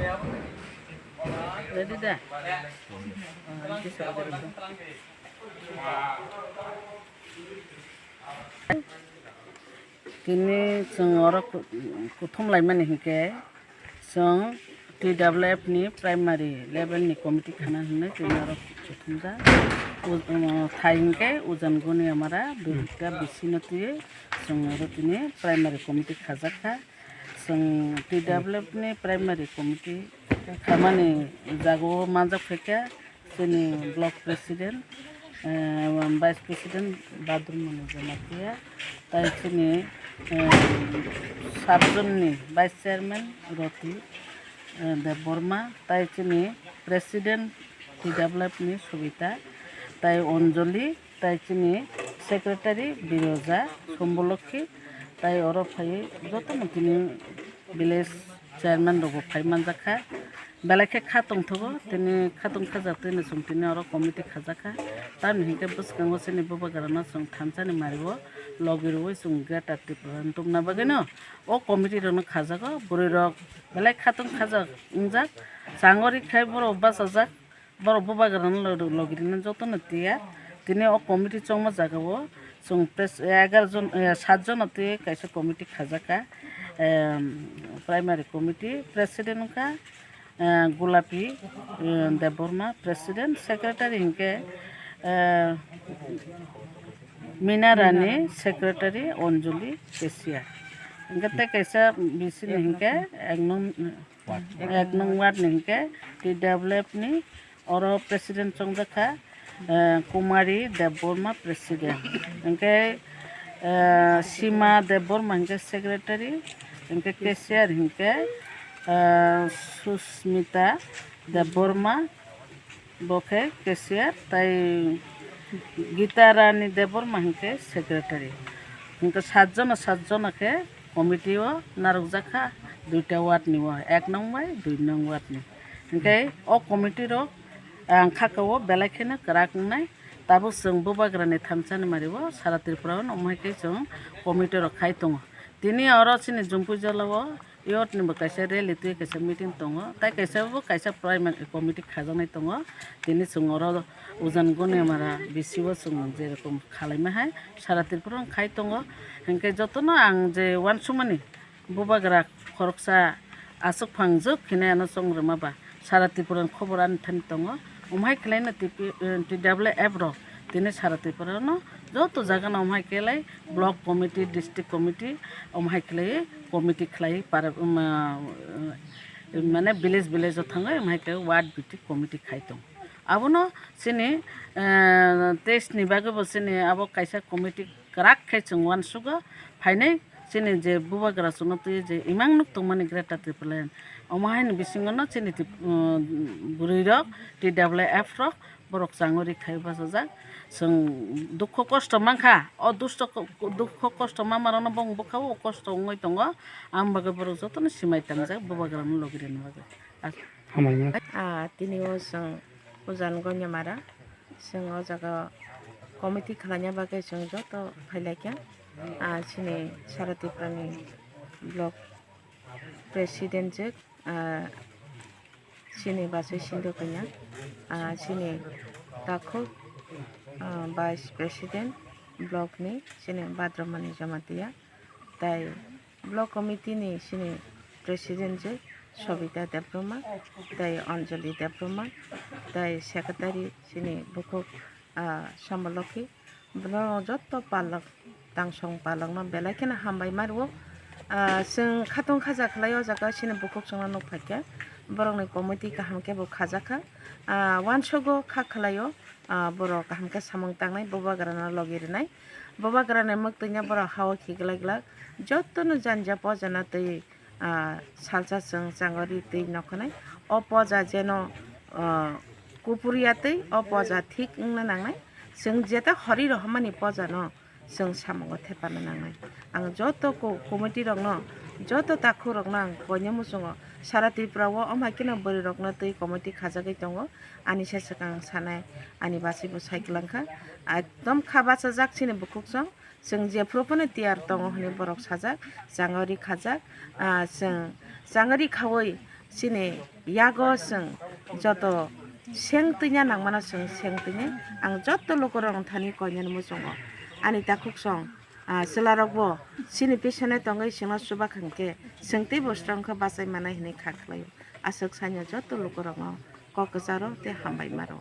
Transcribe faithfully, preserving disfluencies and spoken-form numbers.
Ready da? Tini chwng oro ku-, kuthum laimani hinkhe chwng T W F ni primary level ni committee khana hinwi tini oro kuthumjak. U-, um, thai hinkhe Ujan Guni Amara dui hektar bisino twiwi chwng oro tini primary committee khajakha. Chwng T W F ni primary committee khamani jagao manjak phaikha. Chini block president, eh, vice president Badrumani Jamatia, tai chini, eh, sabjonni vice chairman Roti, eh, Debbarma, tai chini president T W F ni Sobita, tai Anjali, tai chini secretary Biroja Sombolokhi, tai oro phai jotono tini village chairman rokbo phai manjakha. Belai khe kha tongthogo, tini kha tong khajak twi no chwng tini oro committee khajakha. Tamni hinkhe bwskango chini bubagrano chwng thansa ni mario logi rwui chwng Greater Tripura ni tubuna bagwino o committee rokno khajago. Bwrwi rok belai kha tong khajak wngjak, changori khai borok bachajak, borok bubagrano lo-, logi rwna jotono tiya. Tini o committee chongma jagao chwng pres-, egaroh jon, eh, saat jono twi kaisa committee khajakha, em, primary committee president wngkha. Eh, Gulapi, eh, Debbarma, president, secretary hinkhe, eh, Mina Rani, secretary, Anjali, cashier. Hinkhe tei kaisa bisini hinkhe ek nung, ek nung ward ni hinkhe T W F ni oro president chongjakha. Eh, Kumari Debbarma president, hinkhe, eh, Sima Debbarma hinkhe secretary, hinkhe cashier hinkhe, eh, Susmita Debbarma bo khe cashier, tai Gita Rani Debbarma hinkhe secretary. Hinkhe saat jona, saat jona khe committee o narwkjakha, duita ward ni o, ek nong bai dui nong ward ni. Hinkhe o committee rok ang khakao belai kheno kwrak wngnai. Tabuk chwng bubagrani thansa ni mario sara Tripura o omo hai khe chwng committee rok khai tongo. Tini oro chini Jumpuijala o youth ni bo kaisa rally twi kaisa meeting tongo, tai kaisa bo kaisa primary committee khajaknai tongo. Tini chwng oro Ujan Guni Amara B C o chwng je rokom khalaima hai sara Tripura o khai tongo. Hinkhe jotono ang je uansukmani, bubagra khoroksa aswk phangjwk hinwi ano chongrwma ba sara Tripura ni khobor ani thani tongo. Omo hai khlai no T P, eh, T W F rok tini sara Tripura no joto jaga no omo hai khlai block committee, district committee, omo hai khlai committee khlai para, um, ah, mane village village o thangwi omo hai khlai ward bhitik committee khai tongo. Abono chini, eh, test ni bagwi bo chini abo kaisa committee kwrak khe chwng uansugo phainai. Chini je bubagra chwngno twi je imang nuk tongmani Greater Tipraland, omo haini bisingo no chini tip-, um, bwrwi rok, T W F rok, borok changori khai bachajak. Chwng dukho kosto mankha, o dusto ko-, dukho kosto mama rokno bong bwkhao kosto wngwi tongo, ang bagwi borok jotono simai tangjak bubagrano logi rwna bagwi. Hambai mano. Ah, tini o chwng Ujan Gonyamara, chwng o jaga committee khlaina bagwi chwng joto phailaikha. Ah, chini Sara Tripura ni block president je, ah, chini Basai Sindhu Kanya, ah, chini takhuk, ah, vice president block ni chini Badramani Jamatia, tai block committee ni chini president je Sobita Debbarma, tai Anjali Debbarma, tai secretary chini bukhuk, ah, Sambalokhi, bono joto palak, tangsong palakno belai kheno hambai ma rwo. Ah, chwng khatong khaja khlai o jaga chini bukhuk chwngno nuk phaikha, borokni committee kaham khe bo khajakha. Ah, uansugo kha khlai o, ah, borok kaham khe samung tangnai, bubagrano logi rwnai. Bubagrani mwktwino borok ha-o khiglak glak, jotono janja pojana twi, ah, salsa chwng changori twi nokhanai. O poja jeno, ah, kupuriya twi o poja thik wngna nangnai. Chwng jeta hori rohormani pojano chwng samungo thepana nangnai. Ang joto ko-, committee rokno, joto takhuk rokno ang koinwi muchungo. Sara Tripura o omo hai kheno bwrwi rokno twi committee khajagwi tongo. Ani se swkang sanai, ani basi bo sai kwlangkha. Ekdom kha bachajak chini bukhuk chwng. Chwng jephuru phano tiyar tongo hwnwi borok sajak, changori khajak. Ah, chwng changori khaui Chini yago chwng joto seng twina nangmano chwng seng twini ang joto lukurokno thani koinani muchungo ani takhuksong, ah, chwlarokbo chini bisingni tongwi chwngno chubakhang khe chwng teibo strong khe bachai manai hinwi kha khlaio. Aswk saino joto lukurokno kok kwcharo tei hambai maro.